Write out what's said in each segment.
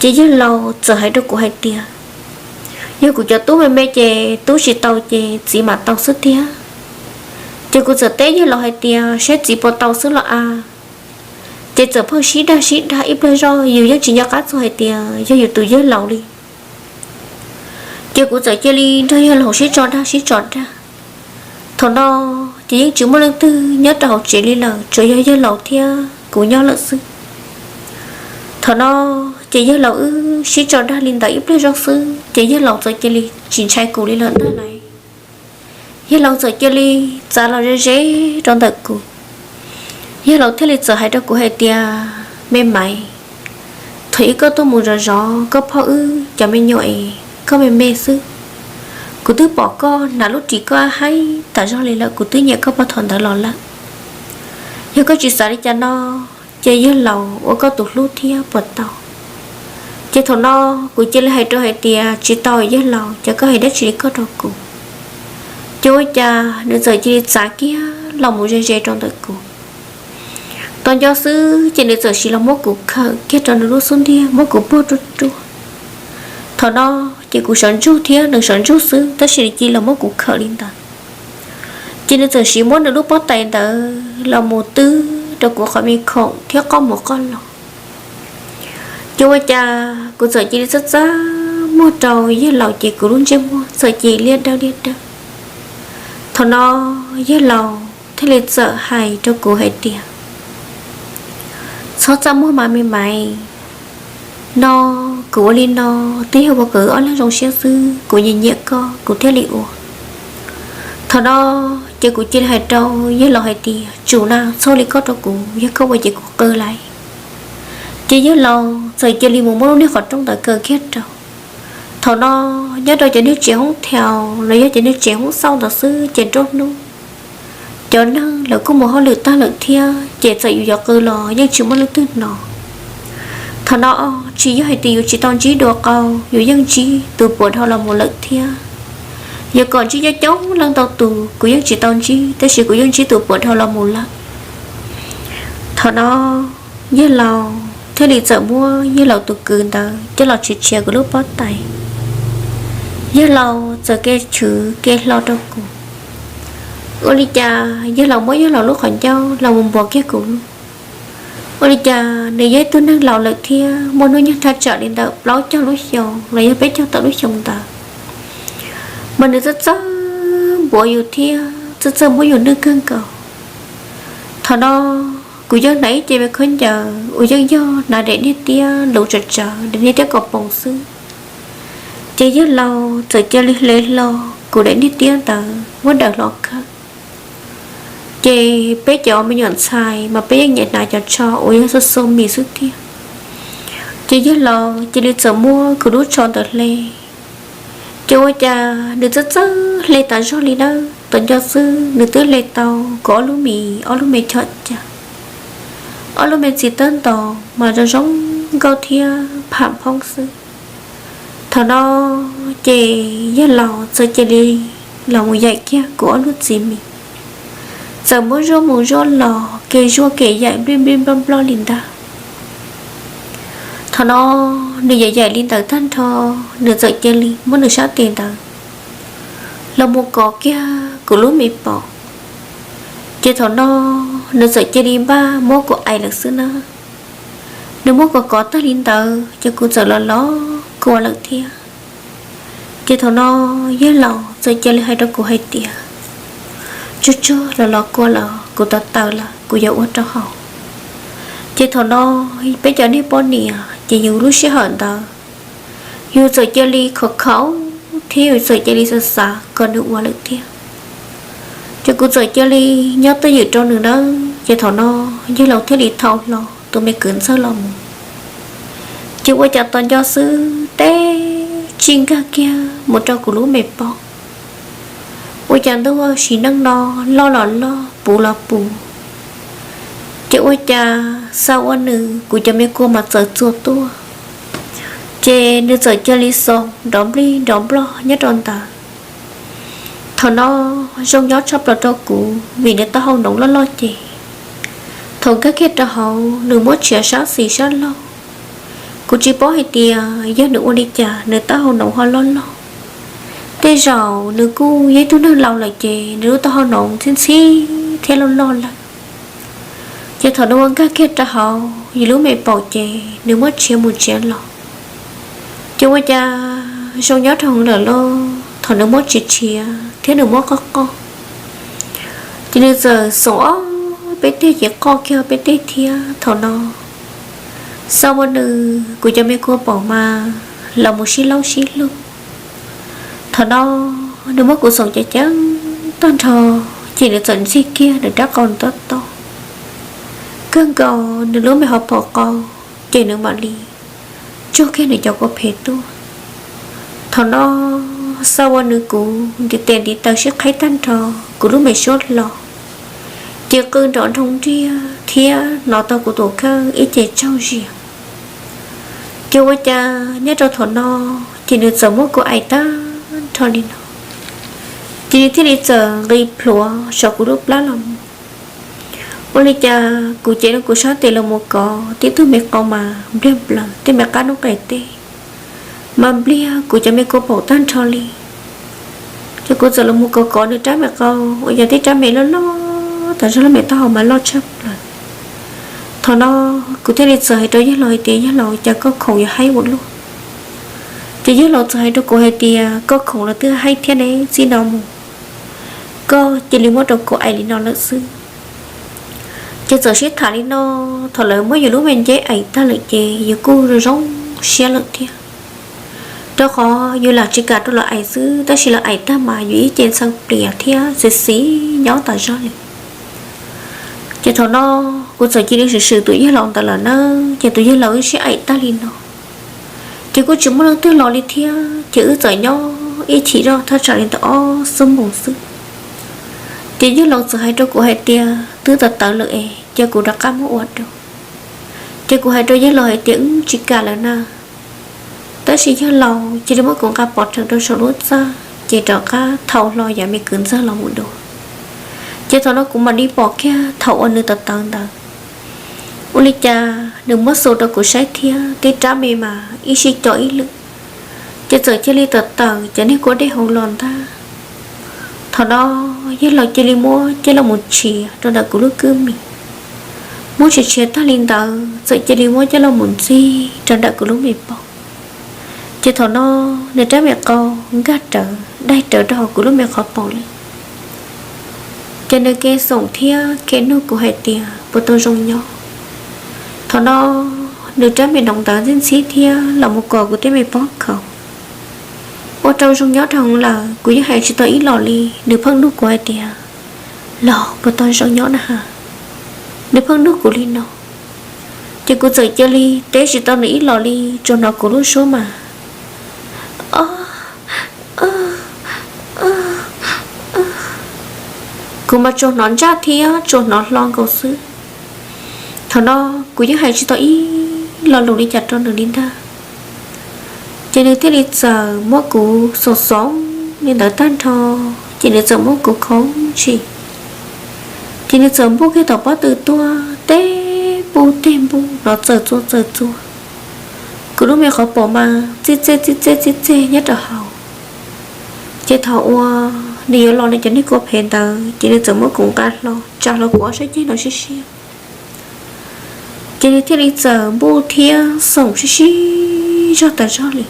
Ces yawg laus txawm hais rau kuv hais tias, yog kuv cov tub me me ces tub tsis tau ces txiv mam tau xwb tiag. Ces kuv txawm teb yawg laus hais tias, saib txiv puas tau xwb los a. Ces txawm pheej sib dag sib dag ib pliag zog, yus yeej tsis nco qab txog hais tias yog yus tus yawg laus li. Ces kuv txawm cia li nrog yawg laus sib tso dag sib tso dag. Thaum no ces yeej tsis muaj leej twg nyob rau hauv tsev li lawm, tsuas yog yawg laus thiab kuv nyob lawm xwb. Thaum no ces yawg laus wb sib tso dag li ntawd ib pliag zog xwb ces yawg laus txawm cia li tsis ntshai kuv li lawm ntag lauj. Yawg laus txawm cia li txav los ze ze rau ntawm kuv. Yawg laus thiaj li txawm hais rau kuv hais tias, me maiv, thaum ub koj tuaj mus zov zov koj phauj wb cov me nyuam es koj me me xwb, kuv twb pom koj hnav lub ris koj haib tas zog li lawm, kuv twb nyiam koj puag thaum ntawd los lawm. Yog koj tsis xav li cas no ces yawg laus ua koj tus hlub thiab puas tau? Ces thaum no kuv cia li hais rau hais tias, tsis tau yawg laus, ces koj hais dab tsi li koj rau kuv? Ces ua cas nws txawm cia li txav kiag los mus ze ze rau ntawm kuv. Tau nco xwb ces nws txawm cia li los muab kuv khawm kiag rau nws lub xub ntiag, muab kuv puag ruaj ruaj. Thaum no ces kuv sawv ntsug thiab nws sawv ntsug xwb, tab sis nws cia li los muab kuv khawm li ntawd. Ces nws txawm cia li muab nws lub pob tais ntawd los mus twb rau kuv qhov me khoom thiab qoj mus qoj los. Ces ua cas kuv txawm cia li txaj txaj muag rau yawg laus ces kuv lub ntsej muag txawm cia li liab dawb liab dawb. Thaum no yawg laus thiaj li txawm hais rau kuv hais tias, txhob txaj muag mas me maiv, no kuv ua li no twb yog ua kom wb ob leeg zoo siab xwb, kuv nyiam nyiam koj kuv thiaj li ua. Thaum no ces kuv cia li hais rau yawg laus hais tias, tsum na, txhob li koj rau kuv, yog koj ua ces kuv qw lawm. Ces yawg laus txawm cia li mus muab lub niag qhov rooj ntawd kaw kiag rau. Thaum no nyob rau cov niag tsev hoob thau los yog cov niag tsev hoob xauj ntawd xwb ces nruab hnub cov neeg lawv kuj mus hauj lwm tag lawm thiab ces txawm yus yuav qw los yeej tsis muaj leej twg hnov. Thaum no tsis yog hais tias yus tsis tau ntsib dua qau, yus yeej ntsib tus puam dhau los mus lawm thiab. Yog kom ntsib coob coob leej ntau tus kuv yeej tsis tau ntsib, tab sis kuv yeej ntsib tus puam dhau los mus lawm. Thaum no yawg laus thiaj li txawm muab yawg laus tus kwv ntawd coj los tshiav tshiav kuv lub pob tais. Yawg laus txawm ke chwv ke hlo rau kuv. Ua li cas yawg laus muab yawg laus lub qhov ncauj los mus npuav kiag kuv lub. Ua li cas nws yog ib tug neeg laus lawm thiab muaj hnub nyoog thaj tsam li ntawm plaub caug lub xyoo los yog peb caug tawm lub xyoo ntawd, mas nws txawj txawj npuav yus thiab txawj txawj muab yus nwj kawg nkaus. Thaum no kuv yeej hnav ib ce me khaub ncaws uas yeej yog hnav daim niag tiab luv tsawv tsawv, daim niag tiab kaus poos xwb. Ces yawg laus txawm cia li hle hlo kuv daim niag tiab ntawd muab daws hlo khawm. Ces peb cov me nyuam ntxhais mas peb yeej nyiam hnav cov tsho uas yog xo xo mis xwb tiag. Ces yawg laus cia li txawm muab kuv lub tsho ntawd hle. Ces ua cas nws txawj txawj hle tas zog li nawb, tom ncauj xwb nws twb hle tau kuv ob lub mis, ob lub me chom cas, ob lub me txiv tawb ntaus mas zoo zoo nkauj thiab pham phoob xwb. Thaum no ces yawg laus txawm cia li los mus yaim kiag kuv ob lub txiv mis, txawm muab zuaj mus zuaj los, kev zuaj kev yaim nplij nplij nploj nploj li ntag. Thaum no nws yaim yaim li ntawd tag nrho, nws txawm cia li muab nws sab tes ntawd los mus kov kiag kuv lub me pom. Ces thaum no nws txawm cia li npaj muab kuv aim lawm xwb na. Nws muab kuv kov tag li ntawd ces kuv txawm los los kua lawm thiab. Ces thaum no yawg laus txawm cia li hais rau kuv hais tias, tsuag tsuag los los kua los kuv tau taws lawm, kuv yuav ua rau haus. Ces thaum no peb cov niag poj niam ces yus lub sij hawm ntawd yus txawm cia li khov khaum thiab yus txawm cia li xav xav kom nws ua lawm thiab. Ces kuv txawm cia li nyob twj ywm rau nws nawb. Ces thaum no yawg laus thiaj li thau hlo tus me kwv ntxawg los mus. Ces ua cas tos nco xwb teb tsis nkag kiag mus rau kuv lub me pom. Ua cas ntuj, sim neej no loj los loj, puv los puv. Ces ua cas xa ua nws kuv cov me kua mas txawm txuag tuaj. Ces nws txawm cia li xoo nrov nplij nrov nploj nyob rau ntawd. Thaum no zoo nyob tshaj plaws rau kuv vim nws taub hau noov loj loj ces thaum nkag kiag rau hauv nws muab tshiav sab xis sab laug, Kuv tsis paub hais tias yog nws ua li cas nws taub hau noov ho loj loj. Tej zaum nws kuj yog ib tug neeg laus lawm ces nws lub taub hau noov ntxhib ntxhib thiab loj loj lawm. Ces thaum nws ua nkag kiag rau hauv yus lub me paum ces nws muab tshiav mus tshiav los. Ces ua cas zoo nyob rau hauv lawm lauj, thaum nws muab tshiav tshiav thiab nws muab qoj qoj, ces nws txawm xoom ob peb teg ces qoj kiag peb teg thiab. Thaum no xav ua nws kuv cov me kua paum mas los mus sib laub sib lug. Thaum no nws muab kuv xoom ceev ceev tag nrho, ces nws txawm ntxig kiag nws rab qau tob tob kawg nkaus nws lub me hauv paum qau, ces nws mam li tsuag kiag nws cov kua phem tuaj. Thaum no xav ua nws kuv ntiv tes ntiv taw sib qhaib tag nrho, kuv lub me suab hlo ces qw nrov nroo nriag thiab hnov tau kuv tus kheej ib ce tsaug zias. Ces ua cas nyob rau thaum no ces nws txawm muab kuv aim tag nrho li no, ces nws thiaj li txawm nqis plhuav saum kuv lub plab los mus. Ua li cas kuv cev rau kuv sab tes los mus kov tib tug me qau mas npliag nplaws, tej me qab noob qes teb mas npliag kuv cov me kua paum tag nrho li. Ces kuv txawm los mus kov kov nws rab me qau, ua cas tib rab me loj loj tas zog, lub me taub hau mas loj tshaj plaws. Thaum no kuv thiaj li txawm hais rau yawg laus hais tias, Yawg laus, cas koj khoom yuav haib ua luaj? Ces yawg laus txawm hais rau kuv hais tias, Koj khoom los twb haib thiab ne, txij no mus koj cia li muab rau kuv aim li no lawm xwb. Ces txawm sib tham li no, thaum lawv muab yus lub me nceb aim tag lawm ces yus kuj zoo zoo siab lawm thiab, rau qhov yus lam tsis kam rau lawv aim xwb, tab sis lawv aim tag mas yus ib ce ntxhee plias thiab xis xis nyob tas zog li. Ces thaum no kuv txawm cia li swm swm tus yawg laus ntawd lawm na, ces tus yawg laus wb sib aim tag li no, ces kuj tsis muaj leej twg los li thiab, ces wb txawm nyob ib chim zoj thaj tsam li ntawm ob xuab moos xwb. Ces yawg laus txawm hais rau kuv hais tias, Twb tawv tawv lawm es cia kuv rov qab muab ua rau. Ces kuv hais rau yawg laus hais tias, Wb tsis kam lawm na. Tab sis yawg laus cia li muab kuv nqa pov rhees rau saum lub txaj ces rov qab thau hlo yav me kwv ntxawg los mus dua. Ces thaum no kuv mam li pom kiag thaum uas nws tawv tawv ntawd, ua li cas nws muab xu rau kuv saib thiab tib rab me mas ib sij co ib lwm, ces txawm cia li tawm tawm cov niag kua dej hauv los ntag. Thaum no yawg laus cia li muab coj los mus tshiav rau ntawm kuv lub kwj mis. Muab tshiav tshiav tag li ntawd txawm cia li muab coj los mus ntxig rau ntawm kuv lub me paum. Ces thaum no nws rab me qau nkag rawv daig rawv rau hauv kuv lub me qhov paum li. Ces nws ke xoom thiab ke nug kuv hais tias puas tau zoo nyob. Thaum no nws rab me noov ntawd ntxhib ntxhib thiab los mus kom kuv tej me pob khaum. Ua rau zoo nyob rau hauv lawm, kuv yeej hais tsis tau ib los li. Nws pheej nug kuv hais tias, Los puas tau zoo nyob na has? Nws pheej nug kuv li no. Ces kuv txawm cia li teb tsis tau nws ib los li, tsuas hnov kuv lub suab mas, kuv mas tsuas hnov ntsaj thiab tsuas hnov hlo nkaus xwb. Thaum no kuv yeej hais tsis tau ib lo lus li cas rau nws li ntag. Ces nws thiaj li txawm muab kuv xoom xoom li ntawd tag nrho, ces nws txawm muab kuv khoov ntshis. Ces nws txawm npuj kiag tom pob tw tuaj, tej npuj tej npuj hnov txawm txua txawm txua. Kuv lub me qhov paum mas txij txej txij txej txij txej nyob rau hauv. Ces thaum uas nws yuav los nws cov niag kua phem ntawd, ces nws txawm muab kuv nqa hlo tsa hlo kuv ob sab ceg no siab siab. Ces nws thiaj li txawm npuj thiab xoom sib sib zog tas zog li.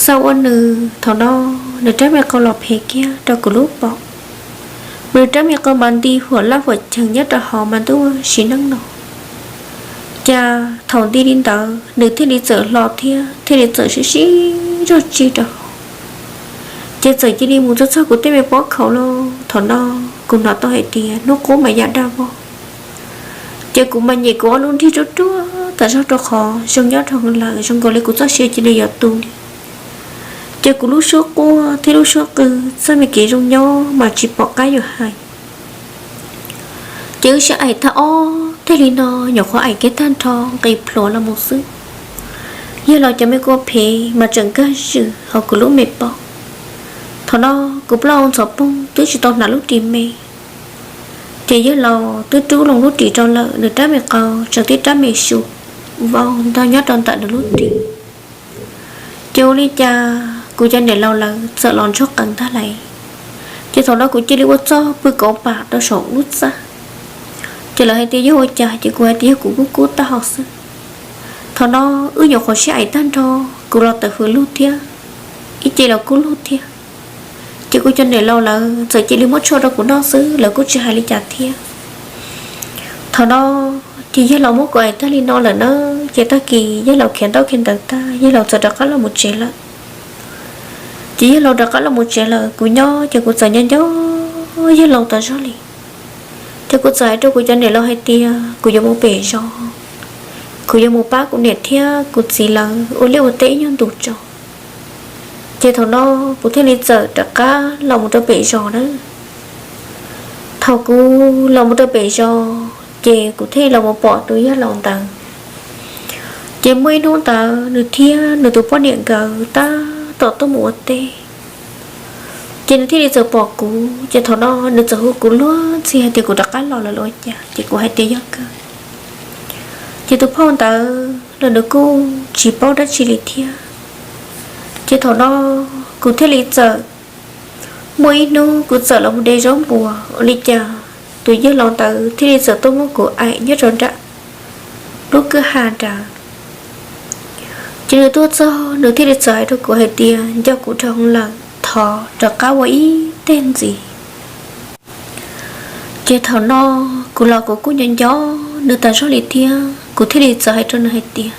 Xav ua nws, thaum no nws rab me qau los phem kiag rau kuv lub paum, mas nws rab me qau mas nti huam laj huam cheem nyob rau hauv mas ntuj sim neej no. Cas thaum nti li ntawd nws thiaj li txawm hlo thiab thiaj li txawm sib sib zog tsig rau hauv. Ces txawm cia li mus txog txog kuv tej me pob khaum lauj. Thaum no kuv hnov tau hais tias hnub qub mas ya daj vog. Ces kuv mas nyem kuv ob lub nrig ruaj ruaj tas zog rau qhov zoo nyob rau hauv lawm zoo nkaus li kuv txoj sia cia li yuav tu li. Ces kuv lub suab quaj thiab lub suab qw, txoj me kev zoo nyob mas tsis pom qab yuav hais. Ces wb sib aim tag ob teg li no, nyuam qhuav aim kiag tag nrho nqis plhuav los mus xwb, yawg laus cov me kua phem mas tseem nkag zws hauv kuv lub me paum. Thaum no kuv plaub hau ntxhov poog twb tsis tau hnav lub ris me, ces yawg laus twb rub loo lub ris rau lawm, nws rab me qau tseem tib rab me su. vau ntog nyob rau ntawm nws lub ris. Ces ua li cas kuv cov niam laus lawv txawm los ntsog qees ntag lauj. Ces thaum no kuv cia li ua txuj pw kauv pam rau saum lub txaj. Ces lawv hais tias yog ua cas, ces kuv hais tias yog kuv kub kub taub hau xwb. Thaum no wb nyuam qhuav sib aim tag nrho, kuv los tawm hws lug thiab, ib ce los kub lug thiab. Ces kuv cov niam laus lawv txawm cia li muab tshuaj rau kuv noj xwb, lawv kuj tsis hais li cas thiab. Thaum no ces yawg laus muab kuv aim tag li no lawm na, ces tag kis yawg laus khiav ntaub khiav ntawv tag, yawg laus txawm rov qab los mus tsev lawm. Ces yawg laus rov qab los mus tsev lawm, kuv nyob ces kuv txawm nyob nco yawg laus tas zog li. Ces kuv txawm hais rau kuv cov niam laus hais tias kuv yuav mus pem zos, kuv yuav mus pab kuv niam thiab kuv txiv lawv ua liaj ua teb ib nyuag ntus tso. Ces thaum no kuv thiaj li txawm rov qab los mus rau pem zos na. Thaum kuv los mus rau pem zos, ces kuv thiaj li los mus pom tus yawg laus ntawd. Ces muaj ib hnub ntawd nws thiab nws tus poj niam nkawd tab tom tuaj mus ua teb. Ces nws thiaj li txawm pom kuv, ces thaum no nws txawm hu kuv luag ntxhi hais tias kuv rov qab los lawm los ua cas, ces kuv hais tias yog kawg. Ces tus phauj ntawd los nws kuj tsis paub dab tsi li thiab. Ces thaum no kuv thiaj li txawm, muaj ib hnub kuv txawm los mus de zaub npua, ua li cas tus yawg laus ntawd thiaj li txawm tuaj muab kuv aim nyob rau nram lub kwj ha nrad. Ces nws tuaj txog nws thiaj li txawm hais rau kuv hais tias nco kuv dhau lawm, thov rov qab ua ib teg ntxiv. Ces thaum no kuv los kuv kuj nco nco nws tas zog li thiab, kuv thiaj li txawm hais rau nws hais tias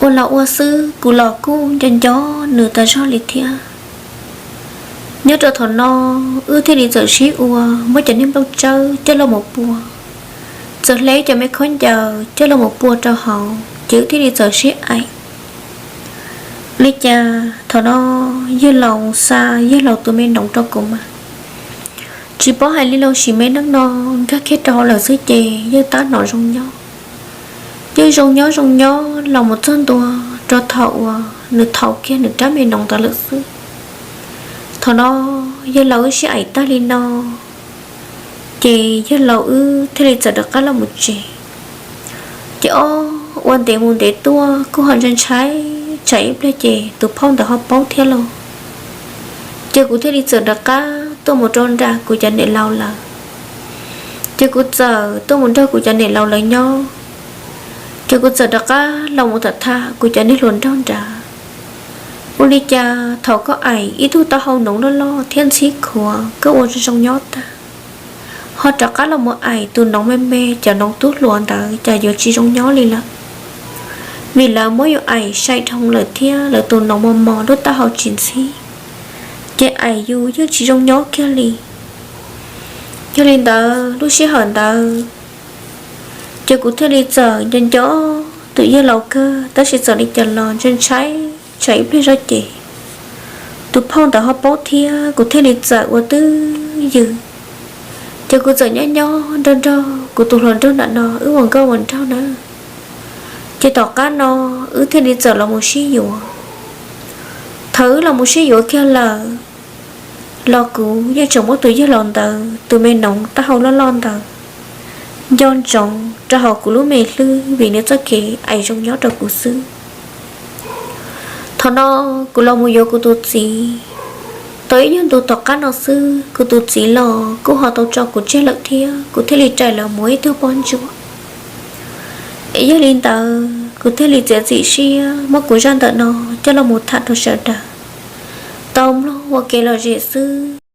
ua los ua xwb, kuv los kuj nco nco nws tas zog li thiab. Nyob rau thaum no wb thiaj li txawm sib ua muab cov niag nplooj tsawb coj los mus pua, txawm hle cov me khaub ncaws coj los mus pua rau hauv, ces wb thiaj li txawm sib aim. Li cas thaum no yawg laus xa yawg laus tus me noov rau kuv mas, tsis paub hais li lus sim me neej no, nkag kiag rau hauv lawm xwb ces yeej tab hnov zoo nyob. Yeej zoo nyob zoo nyob los mus txog ntua rau thaum uas nws thaum kiag nws rab me noov ntawd lawm xwb. Thaum no yawg laus wb sib aim tag li no, ces yawg laus wb thiaj li txawm rov qab los mus tsev. Ces ob ua ntev mus ntev tuaj kuj ho ntshai ntshai, tsam ib pliag ces tus phauj ntawd ho paub thiab lauj. Ces kuv thiaj li txawm rov qab tuaj mus rau nram kuv cov niam laus lawm. Ces kuv txawm tuaj mus nrog kuv cov niam laus lawv nyob. Ces kuv txawm rov qab los mus tham tham kuv cov niag hluas nraug nrad. Ua li cas thaum koj aim ib tug taub hau noov loj loj thiab ntxhib khuav koj ua zoo nyob tag, ho rov qab los mus aim tus noov me me, cov noov tub hluas ntawd cas yuav tsis zoo nyob li lawm. Vim lawv muab yus aim sai dhau lawm thiab lawv tus noov mos mos lub taub hau tsis ntxhib, ces aim yus yeej tsis zoo nyob kiag li. Yog li ntawd lub sij hawm ntawd ces kuv thiaj li txawm nco nco tus yawg laus kawg, tab sis txawm li cas los ntshai ntshai, tsam ib pliag zoj ces tus phauj ntawd ho paub thiab, kuv thiaj li txawm ua twj ywm. Ces kuv txawm nyob nyob nrog nrog kuv tus hluas nraug nram no wb ua nkauj ua nraug na. Ces tom qab no wb thiaj li txawm los mus sib yuav. Thaum wb los mus sib yuav kiag lawm los kuv yeej tseem muab tus yawg laus ntawd tus me noov taub hau loj loj ntawd nco ntsoov rau hauv kuv lub me hlwb vim nws txoj kev aim zoo nyob rau kuv xwb. Thaum no kuv los mus yuav kuv tus txiv, tau ib nyuag ntu tom qab no xwb kuv tus txiv los kuj ho tau tso kuv tseg lawm thiab, kuv thiaj li rais los mus ib tug poj ntsuam. Yog li ntawd kuv thiaj li txiav txim siab muab kuv zaj ntawm no coj los mus tham rau sawv daws tau mloog ua kev lom zem xwb.